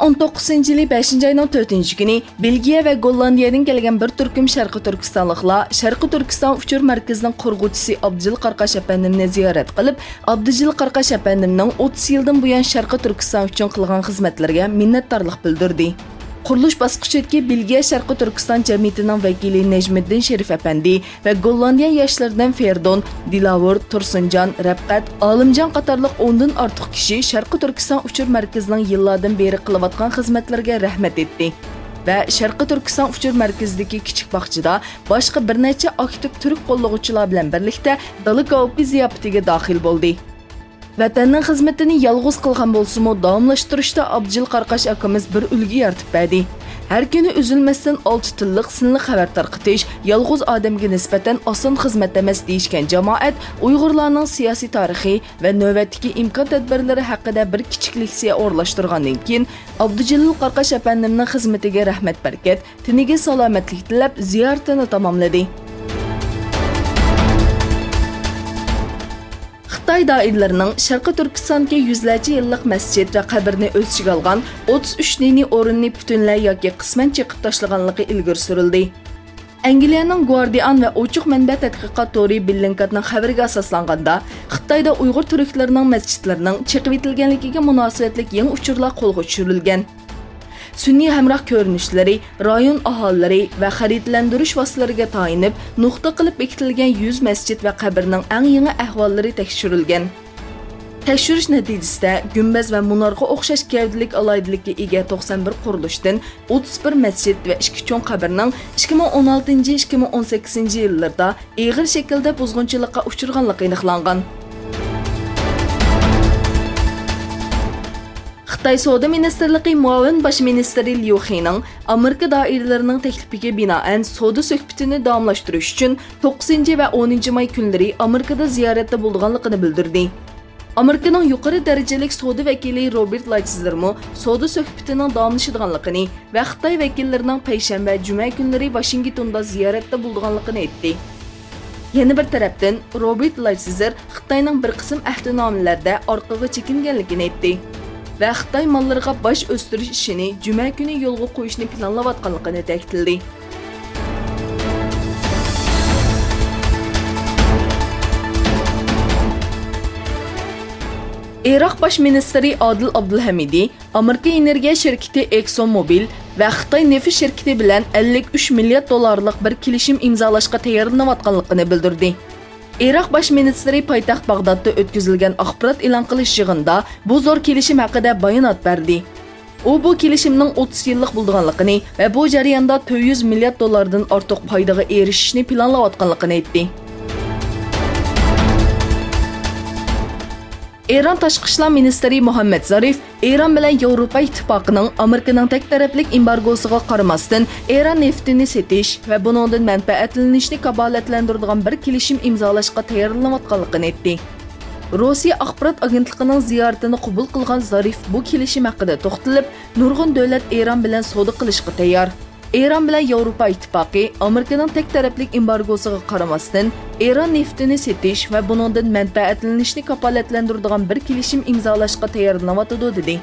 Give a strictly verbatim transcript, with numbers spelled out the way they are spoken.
ئون توققۇزىنچى يىلى بەشىنچى ئاينىڭ تۆتىنچى كۈنى بېلگىيە ۋە گوللاندىيەدىن كەلگەن بىر تۈركۈم شەرقىي تۈركىستانلىقلار شەرقىي تۈركىستان ئۇچۇر مەركىزىنىڭ قۇرغۇچىسى ئابدۇجېلىل قاراقاش ئەپەندىمنى زىيارەت قىلىپ، ئابدۇجېلىل قاراقاش ئەپەندىمنىڭ ئوتتۇز يىلدىن بۇيان شەرقىي تۈركىستان ئۈچۈن قىلغان خىزمەتلىرىگە مىننەتدارلىق بىلدۈردى. قۇرۇلۇش باسقۇچىدىكى بېلگىيە شەرقىي تۈركىستان جەمئىيىتىنىڭ ۋەكىلى نەجمىدىن شېرىپ ئەپەندى ۋە گوللاندىيە ياشلىرىدىن فېردون، دىلاۋۇر، تۇرسۇنجان، رەپقەت، ئالىمجان قاتارلىق ئوندىن ئارتۇق كىشى شەرقىي تۈركىستان ئۇچۇر مەركىزىنىڭ يىللاردىن بېرى قىلىۋاتقان خىزمەتلىرىگە رەھمەت ئېيتتى ۋە شەرقىي تۈركىستان ئۇچۇر مەركىزىدىكى كىچىك باغچىدا باشقا بىر نەچچە ئاكتىپ تۈرك قوللىغۇچىلار بىلەن بىرلىكتە دالا كاۋىپى زىياپىتىگە داخىل بولدى. ۋەتەننىڭ خىزمىتىنى يالغۇز قىلغان بولسىمۇ، داۋاملاشتۇرۇشتا ئابدۇجېلىل قاراقاش ئاكىمىز بىر ئۈلگە يارىتىپ بەردى. ھەر كۈنى ئۈزۈلمەستىن ئالتە تىللىق سىنلىق خەۋەر تارقىتىش يالغۇز ئادەمگە نىسبەتەن ئاسان خىزمەت ئەمەس دېيىشكەن جامائەت ئۇيغۇرلارنىڭ سىياسىي تارىخى ۋە نۆۋەتتىكى ئىمكان تەدبىرلىرى ھەققىدە بىر كىچىك لېكسىيە ئورۇنلاشتۇرغاندىن كېيىن، ئابدۇجېلىل قاراقاش ئەپەندىمنىڭ خىزمىتىگە رەھمەت بەرىكەت، تېنىگە سالامەتلىك تىلەپ، زىيارىتىنى تاماملىدى. خىتاي دائىرىلىرىنىڭ شەرقىي تۈركىستاندىكى يۈزلەرچە يىللىق مەسچىت ۋە قەبرىنى ئۆز ئىچىگە ئالغان ئوتتۇز ئۈچ دىنىي ئورۇننى پۈتۈنلەي ياكى قىسمەن چېقىپ تاشلىغانلىقى ئىلگىرى سۈرۈلدى. ئەنگلىيەنىڭ گۇاردىئان ۋە ئوچۇق مەنبە تەتقىقات تورى بىللىنكاتنىڭ خەۋىرىگە ئاساسلانغاندا، خىتايدا ئۇيغۇر تۈركلىرىنىڭ مەسچىتلىرىنىڭ چېقىۋېتىلگەنلىكىگە مۇناسىۋەتلىك يېڭى ئۇچۇرلار قولغا چۈشۈرۈلگەن. سۈنئىي ھەمراھ كۆرۈنۈشلىرى، رايون ئاھالىلىرى ۋە خەرىتىلەندۈرۈش ۋاسىتىلىرىگە تايىنىپ، نۇقتا قىلىپ بېكىتىلگەن يۈز مەسچىت ۋە قەبرىنىڭ ئەڭ يېڭى ئەھۋاللىرى تەكشۈرۈلگەن. تەكشۈرۈش نەتىجىسىدە، گۈمبەز ۋە مۇنارغا ئوخشاش گەۋدىلىك ئالاھىدىلىككە ئىگە توقسان بىر قۇرۇلۇشتىن ئوتتۇز بىر مەسچىت ۋە ئىككى چوڭ قەبرىنىڭ ئىككى مىڭ ئون ئالتىنچى، ئىككى مىڭ ئون سەككىزىنچى يىللىرىدا ئېغىر شەكىلدە بۇزغۇنچىلىققا ئۇچرىغانلىقى ئېنىقلانغان. خىتاي سودا مىنىستىرلىقى مۇئاۋىن باش مىنىستىرى ليۇ خېنىڭ ئامېرىكا دائىرىلىرىنىڭ تەكلىپىگە بىنائەن سودا سۆھبىتىنى داۋاملاشتۇرۇش ئۈچۈن توققۇزىنچى ۋە ئونىنچى ماي كۈنلىرى ئامېرىكىدا زىيارەتتە بولىدىغانلىقىنى بىلدۈردى. ئامېرىكىنىڭ يۇقىرى دەرىجىلىك سودا ۋەكىلى روبېرت لايتزېرمۇ سودا سۆھبىتىنىڭ داۋاملىشىدىغانلىقىنى ۋە خىتاي ۋەكىللىرىنىڭ پەيشەنبە، جۈمە كۈنلىرى ۋاشىنگتوندا زىيارەتتە بولىدىغانلىقىنى ئېيتتى. يەنە بىر تەرەپتىن، روبېرت لايتزېر خىتاينىڭ بىر قىسىم ئەھدىنامىلەردە ئارقىغا چېكىنگەنلىكىنى ئېيتتى ۋە خىتاي ماللىرىغا باج ئۆستۈرۈش ئىشىنى جۈمە كۈنى يولغا قويۇشنى پىلانلاۋاتقانلىقىنى تەكىتلىدى. ئىراق باش مىنىستىرى ئادىل ئابدۇلھەمىدى ئامېرىكا ئېنېرگىيە شىركىتى ئېكسون موبىل ۋە خىتاي نېفىت شىركىتى بىلەن ئەللىك ئۈچ مىليارد دوللارلىق بىر كېلىشىم ئىمزالاشقا تەييارلىنىۋاتقانلىقىنى بىلدۈردى. ئىراق باش مىنىستىرى پايتەخت باغدادتا ئۆتكۈزۈلگەن ئاخبارات ئېلان قىلىش يىغىنىدا بۇ زور كېلىشىم ھەققىدە بايانات بەردى. ئۇ بۇ كېلىشىمنىڭ ئوتتۇز يىللىق بولىدىغانلىقىنى ۋە بۇ جەرياندا تۆت يۈز مىليارد دوللاردىن ئارتۇق پايدىغا ئېرىشىشنى پىلانلاۋاتقانلىقىنى ئېيتتى. ئىران تاشقى ئىشلار مىنىستىرى مۇھەممەد زارىف ئىران بىلەن ياۋروپا ئىتتىپاقىنىڭ ئامېرىكىنىڭ تەك تەرەپلىك ئېمبارگوسىغا قارىماستىن، ئىران نېفىتىنى سېتىش ۋە بۇنىڭدىن مەنپەئەتلىنىشنى كاپالەتلەندۈرىدىغان بىر كېلىشىم ئىمزالاشقا تەييارلىنىۋاتقانلىقىنى ئېيتتى. روسىيە ئاخبارات ئاگېنتلىقىنىڭ زىيارىتىنى قوبۇل قىلغان زارىف بۇ كېلىشىم ھەققىدە توختىلىپ، نۇرغۇن دۆلەت ئىران بىلەن سودا قىلىشقا تەييار. ئىران بىلەن ياۋروپا ئىتتىپاقى ئامېرىكىنىڭ تەك تەرەپلىك ئېمبارگوسىغا قارىماستىن، ئىران نېفىتىنى سېتىش ۋە بۇنىڭدىن مەنپەئەتلىنىشنى كاپالەتلەندۈرىدىغان بىر كېلىشىم ئىمزالاشقا تەييارلىنىۋاتىدۇ، دېدى.